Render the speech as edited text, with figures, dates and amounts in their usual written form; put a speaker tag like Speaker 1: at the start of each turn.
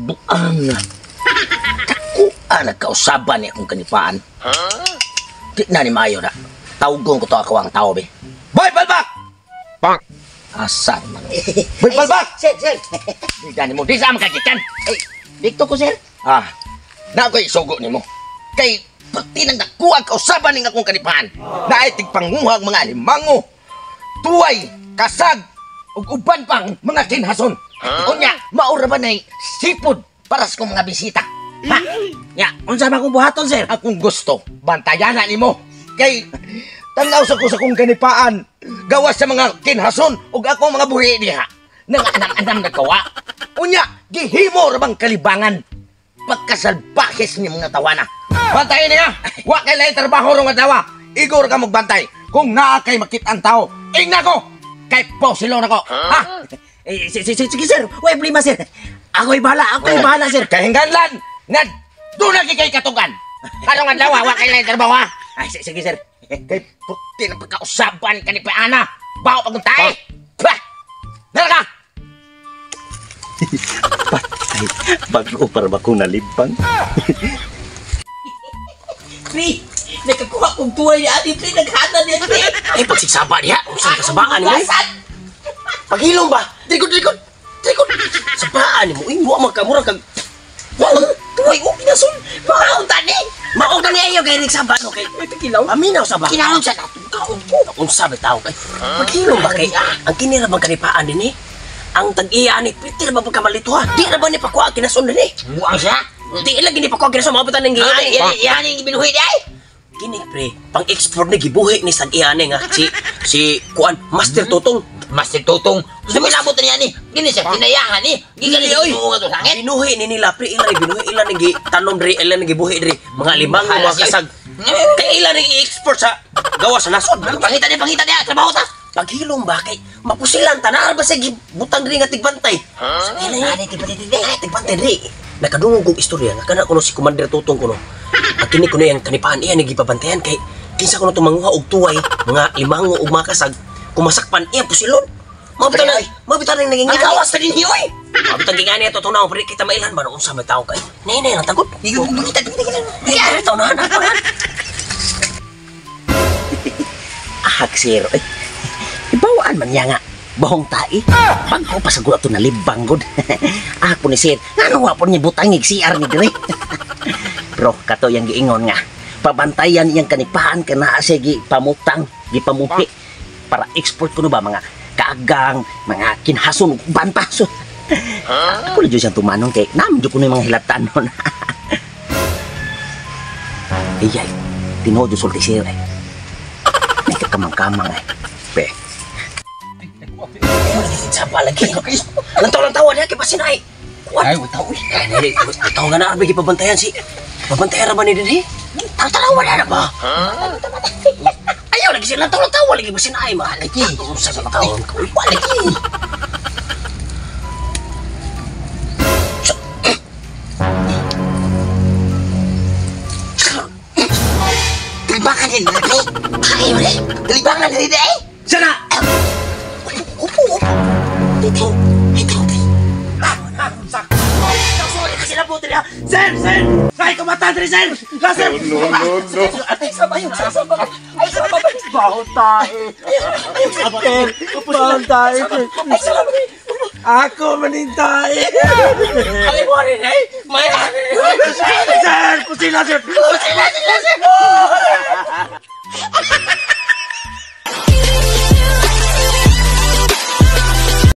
Speaker 1: Buang na. Takuan nagkausaban ni akong kanipaan. Di na ni maayo na. Tawgon ko to ako ang tao, be. Boy, palpak!
Speaker 2: Pak!
Speaker 1: Asa man. Boy, palpak!
Speaker 3: Sir, sir.
Speaker 1: Di na mo, di sa makagikan.
Speaker 3: Ay, dito ko, sir.
Speaker 1: Ah, na ako'y sugo nimo. Kay pati nang nakuha kausaban ning akong kanipaan. Naay tigpanguhag mga alimango, tuway, kasag, ug uban pang mga kinhason. Unya, maura ba nay sipod para sa kong mga bisita? Ha?
Speaker 3: Ya, unsa man akong buhaton, sir?
Speaker 1: Akong gusto, bantayan na nimo. Kay tanaw sa ko sa kong kanipaan, gawas sa mga kinhason ug akong mga buhi diha. Nang anam-anam nagkawa. Unya, gihimo ra bang kalibangan. Pagkasalbakis ni mga tawana. Bantayan niya! Wa kay lain trabaho rong adlaw. Igor ka magbantay. Kung naa kay makita ang tao, ingna ko! Kay posilo na ko. Ha?
Speaker 3: Eh, sige, sir. Way problema, sir. Ako'y bahala, sir.
Speaker 1: Kay hingganlan nga doon lagi kay katugan. Karong adlaw, wa kay lain trabaho, ha?
Speaker 3: Ay, sige, sir.
Speaker 1: Kay puti ng pagkausaban ka ni Paana. Bao pag tayo. Bah! Nara ka!
Speaker 4: Patay. Bago para ba kong nalibang?
Speaker 5: Pre, nakakuha kong tuway ni Ate Pre, naghana niya, Pre.
Speaker 3: Ay, pagsigsaba niya. Usan ka sabaan mo?
Speaker 5: Hugasan.
Speaker 3: Paghilom ba? Likod, likod. Likod. Sabaan mo. Uy, wa man ka mura kag wa man tuway og kinasun.
Speaker 5: Maon tani.
Speaker 3: Mao gani ayo kay nagsaba no kay.
Speaker 5: Ito kilaw.
Speaker 3: Paminaw sa ba?
Speaker 5: Kinahanglan sa natong kaon ko.
Speaker 3: Unsa ba tao kay? Paghilom ba kay ang kini ra bang kanipaan dinhi? Ang tag-iya ni Peter ba pagkamalito ha? Di ra ba ni pakuha ang kinasun dinhi?
Speaker 1: Buang siya.
Speaker 3: Di lagi ni pakuha kinasun mga batan ng
Speaker 5: Ay,
Speaker 3: giani.
Speaker 5: yan yung binuhi di ay.
Speaker 3: Kini pre, pang-export ni gibuhi ni tag-iya ni nga si si kuan Master Tutong.
Speaker 5: Master Tutong. Gusto mo ilabot niya ni. Gini siya, tinayahan ni. Gigan
Speaker 3: Dili,
Speaker 5: ni
Speaker 3: oy.
Speaker 5: nga to sangit.
Speaker 3: Binuhi ni nila pre, ila ni binuhi ila ni tanom diri, ila ni gibuhi diri, mga limang
Speaker 5: Bahala
Speaker 3: mga
Speaker 5: siya.
Speaker 3: kasag. Kay ila ni i-export sa gawa sa nasod.
Speaker 5: Pangita niya, pangita niya. Trabaho ta.
Speaker 3: Paghilom ba kay mapusilan tanar ba sa gibutang diri nga tigbantay. Sa ila
Speaker 5: Ani, tigbantay,
Speaker 3: ay tigbantay diri. Nakadungog kog istorya nga kana kuno si Commander Tutong kuno. Ang kini kuno yang kanipaan iya ni gipabantayan kay kinsa kuno to manguha og tuway, mga limango og mga kasag, kumasakpan iya pusilon. Mabita na, mabita na naging
Speaker 5: Ang gawas ta din oy.
Speaker 3: Mabita gingani ato tunaw pre kita mailan ba no unsa may tao kay. Nay nay ang tagod.
Speaker 5: Pangita, pangita.
Speaker 3: Ay, tao na, tao na.
Speaker 4: Ahak, sir. Ay, ibawaan man niya nga. Bahong tai. Bangko pa sa gulat to nalibang gud. Ahak po ni sir. Nga wa po niya butang CR ni dire. Pero kato yang giingon nga. Pabantayan iyang kanipaan ka naa siya gi pamutang, gi pamuhi. Para export kuno ba mga kaagang, mga kinhason, uban pa. So, ako na dyan siyang tumanong kay naam dyan ko na yung mga hilatan nun. Ay, ay, tinuod yung sulti sir eh. May kakamang-kamang eh. Pe.
Speaker 3: Saba lagi. Lantaw lang tawa niya kay pasinay. Kuan.
Speaker 5: Ay, tao.
Speaker 3: Ay, tao nga na arbi gipabantayan si. Pabantayan ra ba ni dinhi? Tanaw na na ba? Ayaw lagi sila lantaw lang tawa lagi pasinay ma. Lagi. Unsa sa taon ko? Wa lagi.
Speaker 5: Kalibangan din, pre. Ay, pre. Kalibangan din, eh.
Speaker 3: Sana. Upo, upo. Dito. Dito.
Speaker 4: Sorry kasi na po niya. Sir, sir! Ay, kumatan rin, sir! La, sir!
Speaker 2: No, no, no.
Speaker 3: Ay, sama yun. Sama. Ay, sama.
Speaker 4: Bahong tae. Sir, bahong tae.
Speaker 3: Ay, sama.
Speaker 4: Ako manintae.
Speaker 3: Ay, mo rin eh. May
Speaker 4: Sir, pusila, sir!
Speaker 5: Sila, sila, sila.